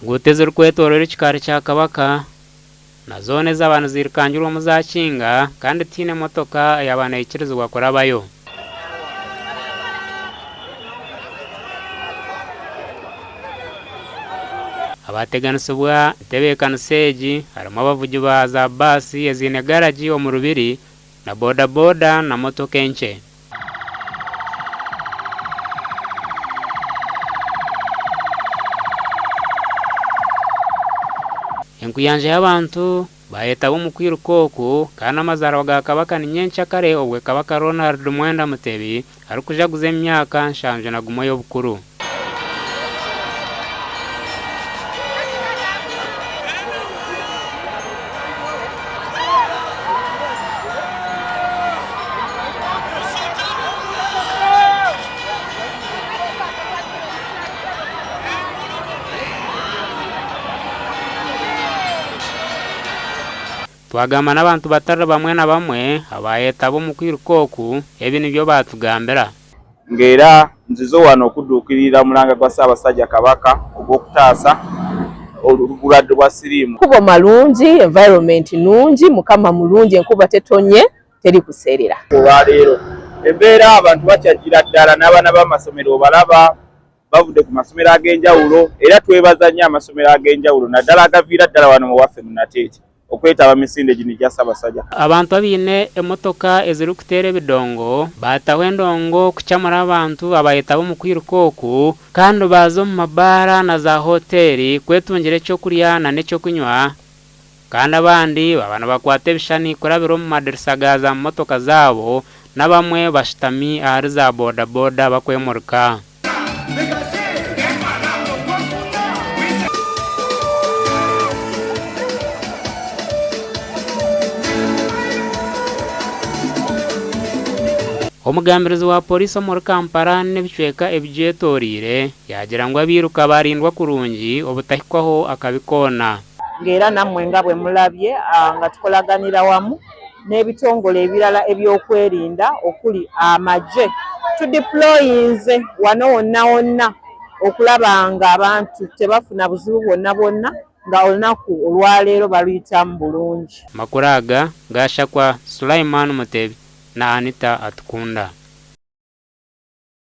Enguuto ezirikwetoorora ekikaari kya Kabaka na zoona ezaaba niziirukangirwamu zaakinga kandi tihaine motoka eyaaba neikirizibwa kurabayo. Abaateganisibwa entebeekanisa egi harimu abavugi ba za baasi eziine garagi omu Rubiri na boda boda na motoka enkye. Enkuyanja y'abantu baayetaba omu kwiruka oku kandi n'amazaarwa ga Kabaka ni nyenkyakare obwe Kabaka Ronald Mwenda Mutebi arikujaguza emyaka 71 y'obukuru. Twagamba n'abantu batari bamwe na bamwe abaayetaba omu kwiruka oku, ebi nibyo baatugambira. Nga era nzize wano okuduukirira omulanga gwa Ssaabasajja Kabaka ogw'okutaasa obulwadde bwa siriimu. Makubo malungi, environment nungi, Mukama mulungi enkuba tetonye teri kuserera. Olwaleero embeera abantu bakyajjira ddala n'abaana b'amasomero obalaba bavudde ku masomero ag'enjawulo era twebaza nnyo amasomero ag'enjawulo naddala agaviira ddala wano mu waffe mu Nateete okwetaba mu misinde gino egya Ssaabasajja. Abantu abaine emotoka ezirikuteera ebidongo baataho endongo kukyamura abantu abaayetaba omu kwiruka oku kandi baaza omu mabaara na za hoteeri kwetungira eky'okurya na n'eky'okunywa kandi abandi baaba nibakwata ebishushani kurabira omu madirisa ga za motoka zaabo n'abamwe bashutami ahari za boda boda bakwemurika. Omugambirizi wa Pooriisi omuri Kampala n'ebicweka ebigyetoreire yaagira ngu abairuka baarindwa kurungi obutahikwaho akabi koona. Nga era nammwe nga bwe mulabye nga tukolaganira wamu n'ebitongole ebirala ebyokwerinda okuli amagye tudiployinze wano wonna wonna okulaba nga abantu tebafuna buzibu bwonna bwonna nga olunaku olwaleero baluyitamu bulungi. Amakuru aga gaashakwa Sulaiman Mutebi na Anita Atukunda.